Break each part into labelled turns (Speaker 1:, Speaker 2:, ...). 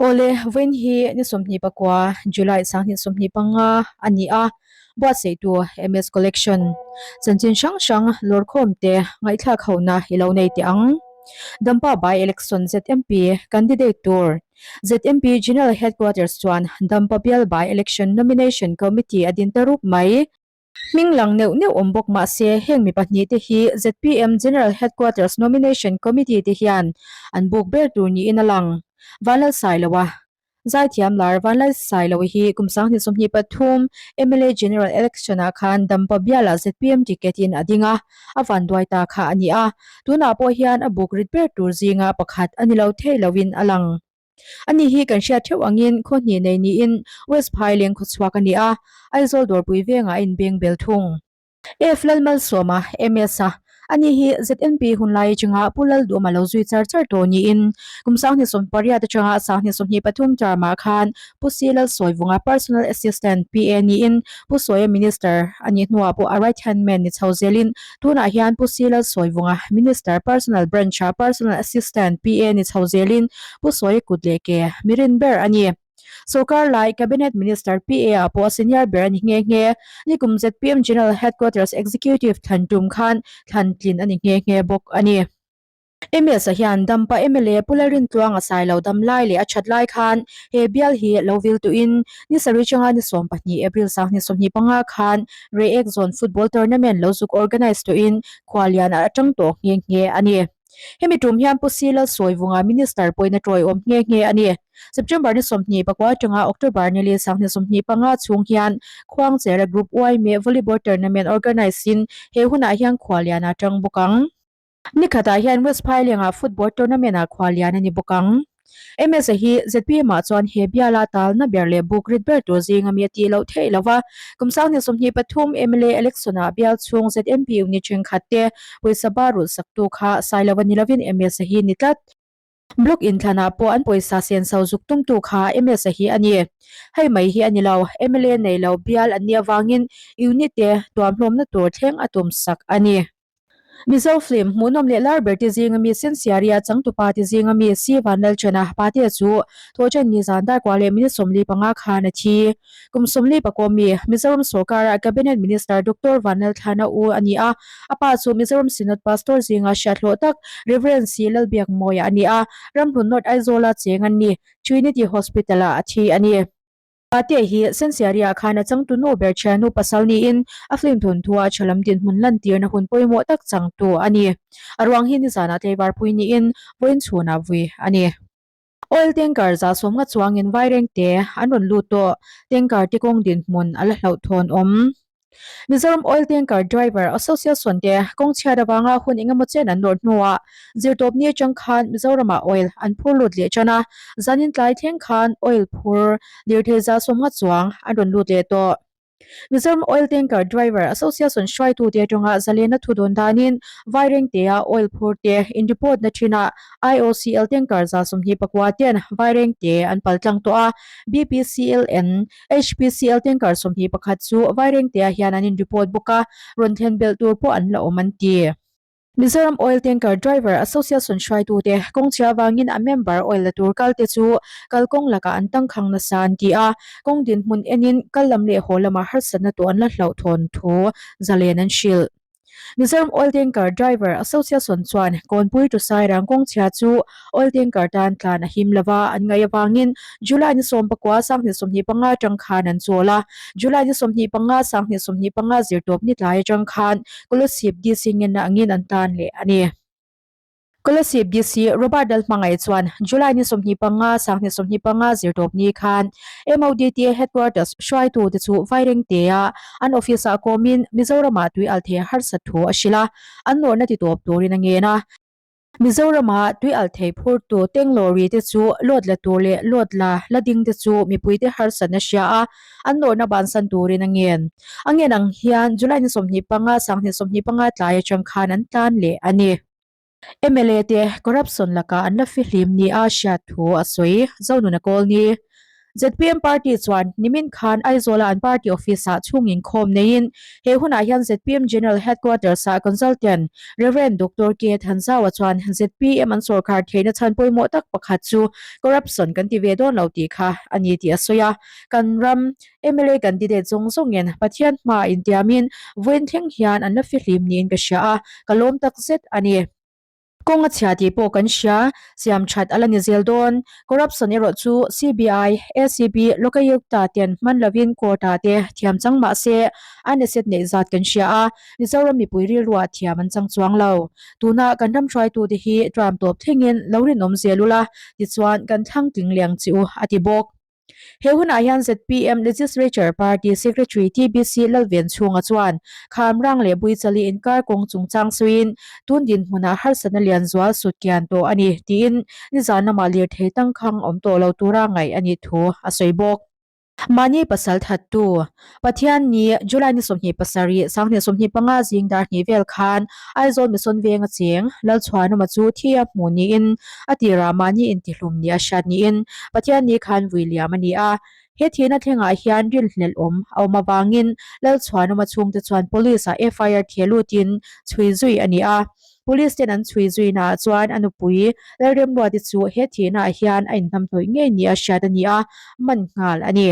Speaker 1: Awle, vawiin hi ni 29 July 2025 a ni a, buatsaihtu MS Collection chanchin hrang hrang lawrkhawm te ngaihthlak hona i lo nei teh ang. Dampa by Election ZMP candidate tur ZMP General Headquarters chuan Dampa bial by Election Nomination Committee a din ta rup mai. Hming lang neuh neuh awm bawk mah se heng mi pahnihte hi zpm General Headquarters Nomination Committee te hian an buk ber tur niin a lang. Vanlalsailoa Zaithiam lar Vanlalsailoa hi kum 2023 mla General Election ah khan Dampa bialah zpm ticket in a ding a, a vanduai ta kha a ni a. Tunah pawh hian a buk rit ber tur zinga pakhat a ni lo thei loin a lang. Ani hi kan hriat theuh angin khaw hnih nei niin West Phaileng khaw chhuak a ni a, Aizawl dawrpui vengah a inbeng bel thung. F Lalmalsawma, MS a, ani hi ZNP hunlai atanga Pu Lalduhma lo zui char char tawh niin kum 2008 atanga 2023 term ah khan Pu C Lalsawivunga Personal Assistant, PA, niin Pu Sawia Minister a nih hnuah pawh a right hand man ni chho zelin Tunah hian Pu C Lalsawivunga, Minister, Personal Branch-a Personal Assistant, PA, ni chho zelin Pu Sawia kut leh ke mi rin ber a ni. Sorkar lai Cabinet Minister PA-ah pawh a senior ber a ni nghe nghe. Nikum zpm General Headquarters Executive thlan tum khan thlan tlin a ni nghe nghe bawk a ni. MS-a hian Dampa mla Pu Lalrintluanga Sailo dam lai leh a that lai khan he bial hi lo vil tuhin ni sarih changa ni 12 April 2025 khan Reiek Zone Football Tournament lo zuk organise tuhin khualian a atang tawh nghe nghe a ni. Hemi tum hian Pu C Lalsawivunga Minister pawhin a tawiawm nghe nghe a ni. September ni 24 atanga October ni li 2025 chhung hian Khuangchera Group Yma Volleyball Tournament organise in he hunah hian khualian a tang bawk ang. Ni khatah hian West Phailengah football tournament-ah khualian a ni bawk ang. MS-a hi zpm-ah chuan he biala talna ber leh buk rit ber tur zinga mi a tih loh theih lo va, kum 2023 mla election-ah bial chhung ZMP unit thenkhat te pawisa bar rulh saktu kha Sailova ni lovin MS-a hi ni tlat. Block inthlanah pawh an pawisa senso zuk tumtu kha MS-a hi a ni. Hei mai hi a ni lo, mla nei lo bial an nih avangin unit te tuamhlawmna tur thleng a tumsak a ni. Mizo film hmuhnawm leh lar ber te zinga mi Sensiaria changtupa te zinga mi Si Vanlalchana Patea chu Thawhṭan ni zan darkua leh minute 45 khan a thi. Kum 44 mi Mizoram sorkara Cabinet Minister Doctor Vanlalthlana u a ni a, a pa chu Mizoram Synod Pastor zinga hriathlawh tak Rev. Si Lalbiakmawia a ni a, Ramhlun North Aizawla cheng an ni. Trinity Hospital-ah a thi a ni. Patea hi Sensiaria khan a changtu nu ber thiannu pasal niin a film thawnthuah thalam dinhmun lantirna hun pawimawh tak changtu a ni. A ruang hi nizanah tlaivar pui niin vawiin chhunah vui a ni. Oil tanker za sawmnga chuangin vairengte an rawn lut tawh. Tanker te kawng dinhmun a la hlauhthawn awm. Mizoram Oil Tanker Driver Association te kawng chhiat avanga hun engemaw chen an nawrh hnuah zirtawp ni atang khan Mizoramah oil an phur lut leh tan a, zanin tlai thleng khan oil phur lirthei za sawmnga chuang an rawn lut leh tawh. Mizoram Oil Tanker Driver Association hruaitute atanga zalena thu dawn danin Vairengtea oil phur te in report na thinah IOCL tanker 29 ten Vairengte an paltlang tawh a, BPCLN HPCL tanker 21 chu Vairengtea hian an in report bawk a, rawn thlen belh tur pawh an la awm an ti. Mizoram Oil Tanker Driver Association hruaitute kawngchhia avangin a member oil la tur kalte chu kalkawng lakah an tangkhang nasa an ti a, kawng dinhmun enin kal lam leh haw lama harsatna tawh an la hlauhthawn thu zalen an hrilh. Mizoram Oil Tanker Driver Association chuan Kawnpui to Sairang kawngchhia chu oil tanker tan tlan a him lova an ngaih avangin July ni 19 2025 atang khan an chawl a. July ni 25 2025 zirtawp ni tlai atang khan Kolasib DC ngenna angin an tan leh a ni. Kolasib DC Robert Lalhmangaih chuan July ni 25 2025 zirtawp ni khan MODTA Headquarters hruaitute chu Vairengtea an office-ah kawmin Mizoramah tui al thei harsat thu a hrilh a, an nawrhna ti tawp turin a ngen a. Mizorama tui al thei phurtu tank lorry te chu load la tur leh load la la ding te chu mipuite harsatna hria a, an nawrhna bansan turin a ngen. A ngen ang hian July ni 25 2025 tlai atang khan an tlan leh a ni. Mla te corruption lakah an la fihlim nia hriat thu a sawi. Zonuna Kawlni. Zpm party chuan nimin khan Aizawla an party office-ah chhung inkhawm neiin he hunah hian zpm General Headquarters-ah Consultant Rev. Doctor K. Thanzaua chuan zpm an sawrkar theihna chhan pawimawh tak pakhat chu corruption kan ti ve dawn lo tih kha a ni tih a sawi a. Kan ram mla candidate zawng zawngin Pathian hmaah intiamin vawiin thleng hian an la fihlim niin ka hria a, ka lawm takzet a ni. Kawng a chhia tih pawh kan hria, siam that a la ni zel dawn. Corruption erawh chu CBI, ACB, Lokayukta ten hman lovin court ah te thiam chang mah se an asset neih zat kan hria a, Mizoram mipui rilruah thiam an chang chuang lo. Tuna kan ram hruaitute hi tram tawp thlengin lo rinawm zel ula, tichuan kan thlang tling leng chi u, a ti bawk. He hunah hian zpm Legislature Party Secretary TBC Lalvenchhunga chuan Khamrang leh Buichali inkar kawng chungchang sawiin tun dinhmunah harsatna lian zual sut kian tawh a ni tiin nizan lamah lirthei tangkhang awm tawh lo tura ngaih a nih thu a sawi bawk. Mahni pasal thattu Pathian ni July ni 27, 2025 zing dar hnih vel khan Aizawl Mission Venga cheng Lalchhuanawma chu thi a hmuh niin a tirah mahni intihlum ni a hriat niin Pathian ni khan vui liam a ni a. He thihna thlengah hian rinhlelh awm a awm avangin Lalchhuanawma chhungte chuan Police ah FIR theh lutin chhui zui a ni a. Police ten an chhui zuinaah chuan a nupui Lalremruati chu he thihnaah hian a inhnamhnawih ngei ni a hriat a ni a, man nghal a ni.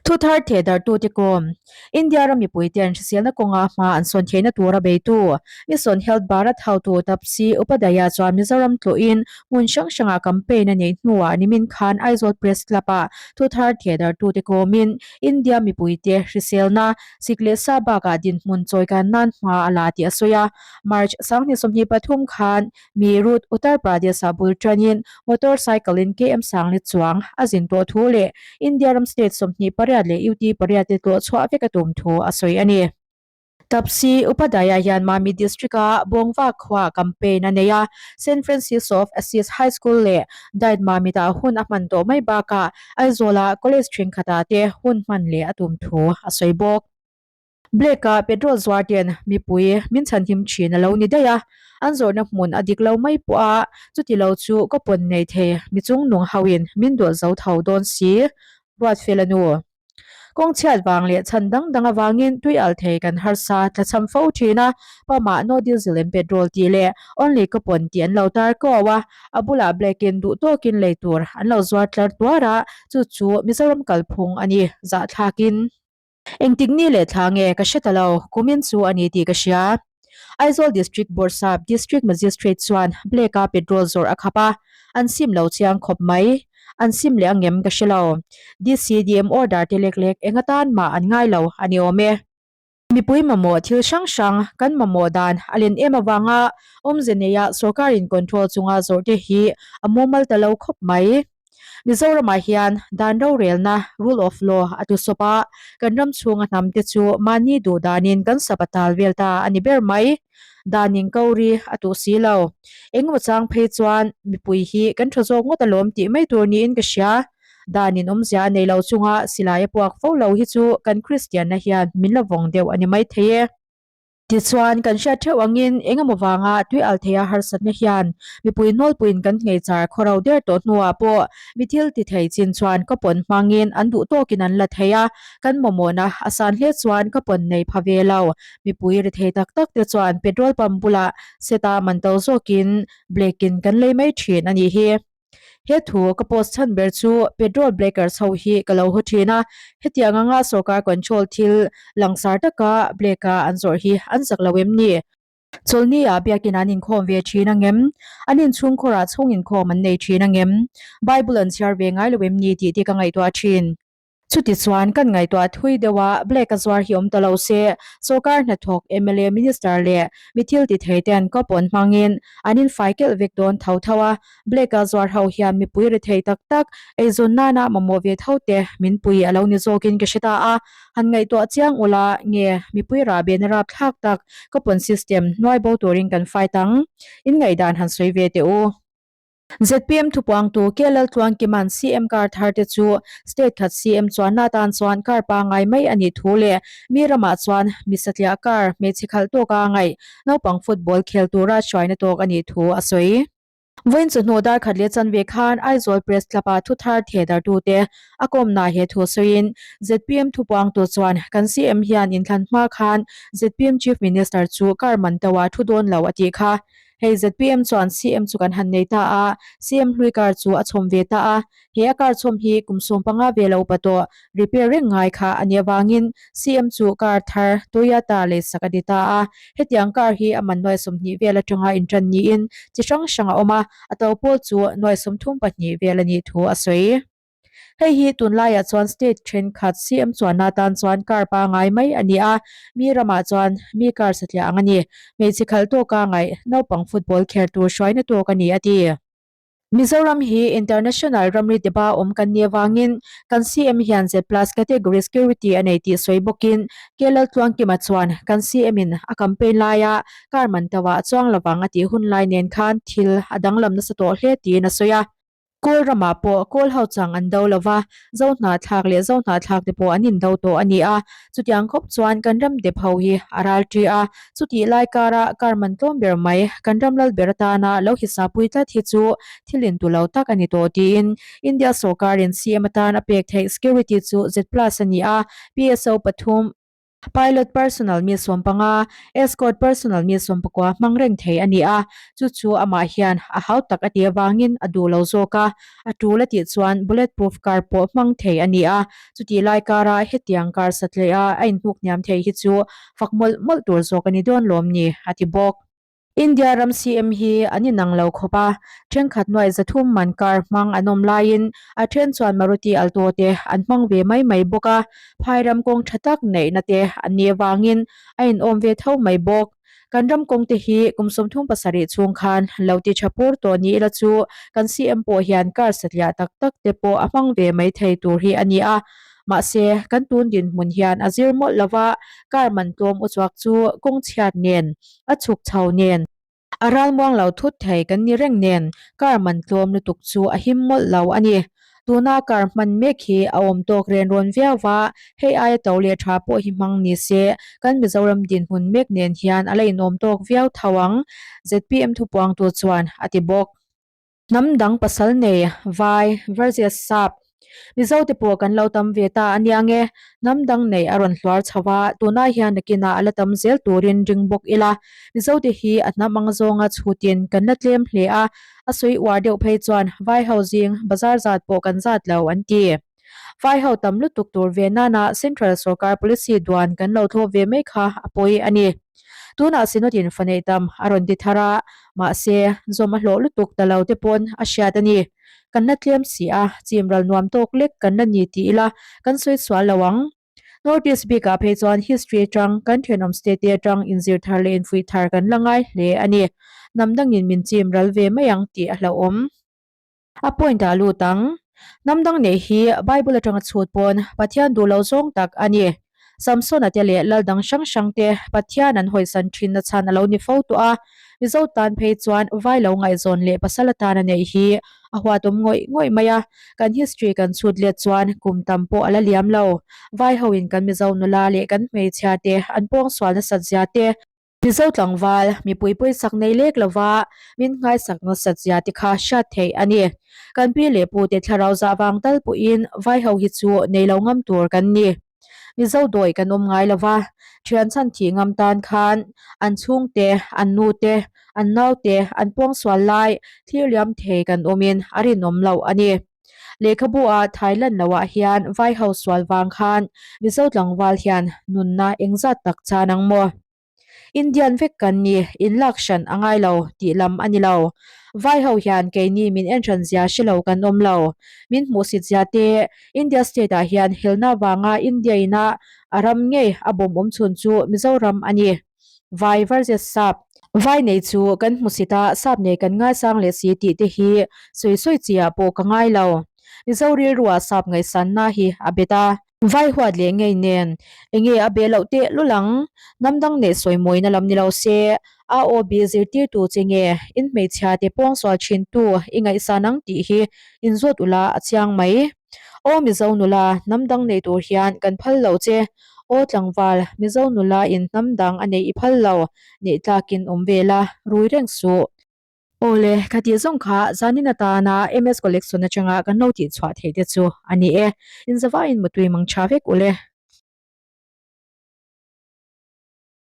Speaker 1: Thuthar thehdarhtute kawm, India ram mipuite'n hriselna kawnga hma an sawn theihna tura beitu, Mission Health Bharat hotu Tapsi Upadhyaya chuan Mizoram tlawhin hmun hrang hrangah campaign a neih hnuah nimin khan Aizawl Press Club-ah thuthar thehdarhtute kawmin India mipuite hriselna sik leh sa bakah dinhmun chawikan nan hma a la tih a sawi a. March 2023 khan Meerut, Uttar Pradesh-ah bul tanin motor cycle-in KM Sangli chuang a zin tawh thu leh India ram state 28 leh UT pariat te tlawh chhuah vek a tum thu a sawi a ni. Tapsi Upadhyaya hian Mami District-a Bawngva khuaah campaign a nei a, Saint Francis of Assisi High School leh Diet Mamit-ah hun a hman tawh mai bakah Aizawl-ah college thenkhatah te hun hman leh a tum thu a sawi bawk. Black-a petrol zuar ten mipui min chhanhim thin a lo ni daih a, an zawrhna hmun a dik lo mai pawh a, chuti lo chu ka pawn nei thei mi chungnung hoin min dawlh zo tho dawn si, Ruatfela nu. Kawng chhiat vang leh chhan dang dang avangin tui al thei kan harsa tlachham fo thin a, pump-ah no diesel and petrol tih leh only ka pawn tih an lo tar kau a, a bulah black-in duh tawkin lei tur an lo zuar tlar tuar a, chu chu Mizoram kalphung a ni, zahthlakin. Engtik ni leh thla nge ka hre ta lo, kumin chu a ni tih ka hria. Aizawl District Bawrhsap District Magistrate chuan Black-a petrol zawrh a khap a, an sim lo chiang khawp mai. An sim leh angem ka hre lo. DCDM order te lek lek eng atan mah an ngai lo a ni awm e. Mipui mamawh thil hrang hrang kan mamawh dan a len em avanga awmze neia sorkarin control chunga zawrh te hi a mumal ta lo khawp mai. Mizoramah hian dan rorelna, rule of law, a tlusawp a, kan ram chhunga hnam te chu mahni duh danin kan sap a tal vel ta a ni ber mai. Dan in ko ri a tuh si lo. Engemaw chang phei chuan mipui hi kan tha zawk ngawt alawm tih mai tur niin ka hria. Dan in awmzia a nei lo chunga silai a puak fo lo hi chu kan Kristianna hian min la vawng deuh a ni maithei e. Tichuan, kan hriat theuh angin eng emaw vanga tui al theia harsatna hian mipui nawlpuiin kan nghei char khawro der tawh hnuah pawh mi thil ti thei chin chuan ka pawn hmangin an duh tawkin an la thei a, kan mamawhna a san hle chuan ka pawn nei pha ve lo. Mipui ri thei tak tak te chuan petrol pump bulah set-a man to zawkin black-in kan lei mai thin a nih hi. He thu ka post chhan ber chu petrol blackers ho hi ka lo haw thin a, hetiang anga sorkar control thil langsar taka black a an zawrh hi an zak lo em ni? Chawlhni ah biakin an inkhawm ve thin angem? An inchhungkhawrah chhung inkhawm an nei thin angem? Bible an chhiar ve ngai lo em ni tih te ka ngaihtuah thin. Chutichuan kan ngaihtuah thui deuh a, Black a zuar hi awm ta lo se, sorkar hnathawk, mla, minister leh mi thil ti thei ten coupon hmangin an infai kelh vek dawn tho tho a, Black a zuar ho hian mipui ri thei tak tak, eizawn nana mamawh ve tho te min pui a lo ni zawkin ka hre ta a, han ngaihtuah chiang ula nge mipui rahbehna rapthlak tak coupon system hnuai bo turin kan fight ang? In ngaihdan han sawi ve teh u. Zpm thupuangtu KL Tluangkima'n CM car thar te chu state khat CM chuanna atan chuan car pangngai mai a nih thu leh mi ramah chuan mi satliah car hmeichhe khalh tawka ngaih naupang football khel tura hruaina tawk a nih thu a sawi. Vawiin chu hnu dar khat leh chanve khan Aizawl Press Club-a thuthar thehdartute a kawmna he thu sawiin zpm thupuangtu chuan kan CM hian inthlan hma khan zpm Chief Minister chu car man tauh a thu dawn lo a tih kha. Hei zpm chuan CM chu kan han nei ta a, CM hlui car chu a chhawm ve ta a. He a car chhawm hi kum 15 ve lo upa tawh repair reng ngai kha a nih avangin CM chu car thar Toyota leisak a ni ta a. Hetiang car hi a man nuai 20 vel atanga intan niin chi hrang hrang a awm a, a to pawl chu nuai 32 vel a nih thu a sawi. Hei hi tunlaiah chuan state thenkhat CM chuanna atan chuan car pangai mai a ni a, mi ramah chuan mi car satliah ang a ni. Hmeichhe khalh tawka ngaih naupang football kher tur hruaina tawk a ni a ti. Mizoram hi international ramri deba awm kan nih avangin kan CM hian Z plus category security a nei tih sawi bawkin KL Tluangkima chuan kan CM in a campaign laia car man tauh ah a chuang lovang a tih hun lai nen khan thil a danglam nasa tawh hle tiin a sawi a. Kawl ramah pawh kawl ho chang an do lo va, zo hnahthlak leh zo hnahthlak te pawh an indo tawh a ni a. Chutiang khawp chuan kan ram dep ho hi a ral ṭi a, chutih lai kara kar man tlawm ber mai kan ram lal ber atana lo hisapui tlat hi chu thil intu lo tak a ni tawh tiin India sawrkarin CM atan a pek theih security chu Z plus a ni a, PSO pathum. Pilot personal mi 15, escort personal mi 19 hmang reng thei a ni a, chu chu amah hian a hau tak a tih avangin a duh lo zawk a, a tul a tih chuan bullet proof car pawh hmang thei a ni a, chutih lai kara hetiang car satliah a a inhnuk hniam thei hi chu fak mawlh mawlh tur zawk a ni dawn lawm ni, a ti bawk. India ram CM hi an inang lo khawp a, thenkhat nuaih 300 man car hmang an awm laiin a then chuan Maruti Alto te an hmang ve mai mai bawk a, phai ram kawng tha tak neihna te an nih avangin a inawm ve tho mai bawk. Kan ram kawng te hi kum 37 chhung khan lo ti tha pur tawh ni ila chu kan CM pawh hian car satliah tak tak te pawh a hmang ve mai thei tur hi a ni a, mahse kan tun dinhmun hian a zir mawlh lova car man tlawm uchuak chu kawng chhiat nen A chhuk chho nen, a ralmuang lo thut thei kan ni reng nen car man tlawm lutuk chu a him mawlh lo a ni. Tuna car hman mek hi a awm tawk ren rawn viau va, hei aia to leh tha pawh hi hmang ni se kan Mizoram dinhmun mek nen hian a la inawm tawk viau tho ang, zpm thupuangtu chuan a ti bawk. Hnam dang pasal nei, vai, versus sap. Mizo te pawh kan lo tam ve ta a nia nge, hnam dang nei a rawn hluar chho a, tunah hian nakinah a la tam zel turin ring bawk ila. Mizo te hi a hnam ang zawnga chhutin kan la tlem hle a, a sawi uar deuh phei chuan vai ho zing bazar zat pawh kan zat lo an ti. Vai ho tam lutuk tur ve nana Central sorkar policy duan kan lo thlawp ve mai kha a pawi a ni. Tunah Synod in fa neih tam a rawn ti thar a, mahse zawm a hlawh lutuk ta lo te pawn a hriat a ni. Kan la tlem si a, chim ral nuam tawk lek kan la ni ti ila kan sawi sual lo ang. North East bikah phei chuan history atang kan thenawm state te atang inzir thar leh infuih thar kan la ngai hle a ni. Hnam dangin min chim ral ve mai ang tih a hlauhawm. A point ah lut ang. Hnam dang neih hi Bible atanga chhut pawn Pathian duh lo zawng tak a ni. Samsona te leh lal dang hrang hrang te Pathian an hawisan thin na chhan a lo ni fo tawh a. Mizo tan phei chuan vai lo ngaihzawn leh pasal atan a neih hi a huatawm ngawih ngawih mai a. Kan history kan chhut let chuan kum tam pawh a la liam lo. Vai ho in kan Mizo nula leh kan hmeichhia te an pawngsual nasat zia te, Mizo tlangval, mipui pawisak nei lek lova min nghaisak nasat zia te kha hriat theih a ni. Kan pi leh pu te thlarau zah vang tal pawhin vaiho hi chu nei lo ngam tur kan ni. Mizo dawi kan awm ngai lova, thian chhan thih ngam tan khan an chhungte, an nute, an naute an pawngsual lai thlir liam thei kan awmin a rinawm loh a ni. Lehkhabu ah Thailand lo ah hian vaiho sual vang khan Mizo tlangval hian nunna engzat tak chan ang maw? Indian vek kan ni, inlak hran a ngai lo tih lam a ni lo. Vaiho hian keini min en hran zia hre lo kan awm lo. Min hmuhsit zia te, India state ah hian helna vanga India ina a ram ngei a bawm awm chhun chu Mizoram a ni. Vai versus Sap. Vai nei chu kan hmusit a, Sap nei kan ngaisang leh si tih te hi sawi sawi chi ah pawh ka ngai lo. Mizo rilru ah Sap ngaihsanna hi a bet a. Vai huat leh ngei nen enge a be loh teh lul ang? Hnam dang neih sawi mawina lam ni lo se, AOB zirtirtu che nge in hmeichhia te pawngsual thin tu i ngaihsan ang tih hi inzawt ula a chiang mai. Aw Mizo nula, hnam dang nei tur hian kan phal lo che. Aw tlangval, Mizo nula in hnam dang a neih i phal lo, neih tlakin awm ve la, rui reng suh. Awle, ka tih zawng kha zanin atana MS Collection atanga kan lo tihchhuah theih te chu a ni e. Inzavaiin mutui mang tha vek ule.